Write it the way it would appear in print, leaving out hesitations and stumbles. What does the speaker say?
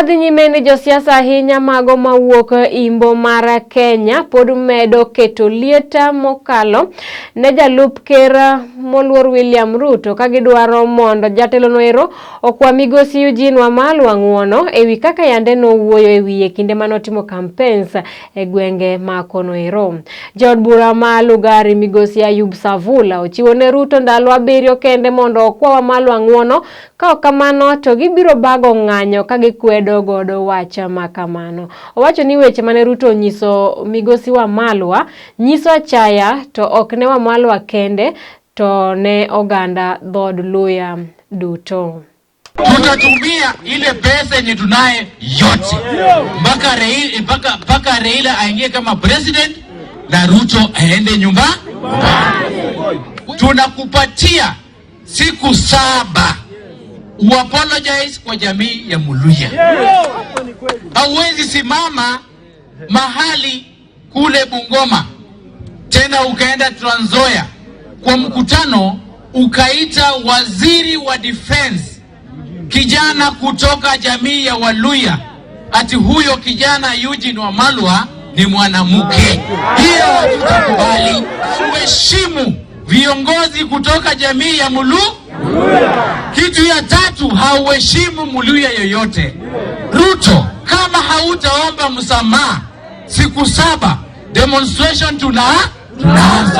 Dhi nyime ni josiasa ahinya mago mawuok imbo mar Kenya pod medo keto liet mokalo ne jalup ker moluor William Ruto ka gidwaro mondo jatelo noero okwa migosi Eugene Wamalwa ng'uono ewi kaka yande nowuoyo e wiye kinde manotimo campaigns e gwenge ma kono ero. Jaod bura ma Lugari migosi Ayub Savula ochiwo ne Ruto ndalo 7 kende mondo okwa Wamalwa ng'uono, ka ok kamano to gibiro bago ng'anyo ka gikwedo godo wach ma kamano. Owacho ni weche mane Ruto onyiso migosi Wamalwa nyiso achaya to ok ne Wamalwa kende to ne oganda dhood Luhya duto. Tutatumia ile pesa yenye tunaye yote mpaka Raila aingie kama president na Ruto aende nyumba. Tunakupatia siku 7 uapologize kwa jamii ya Muluya. Hauwezi simama mahali kule Bungoma tena ukaenda Trans Nzoia kwa mkutano ukaita waziri wa defense kijana kutoka jamii ya Waluya ati huyo kijana Eugene Wamalwa ni mwanamke. Hiyo hatutakubali. Uheshimu viongozi kutoka jamii ya Mulu. Kitu ya tatu, hauheshimu Muluya yoyote. Ruto, kama hautaomba msamaha siku 7, demonstration tunaanza.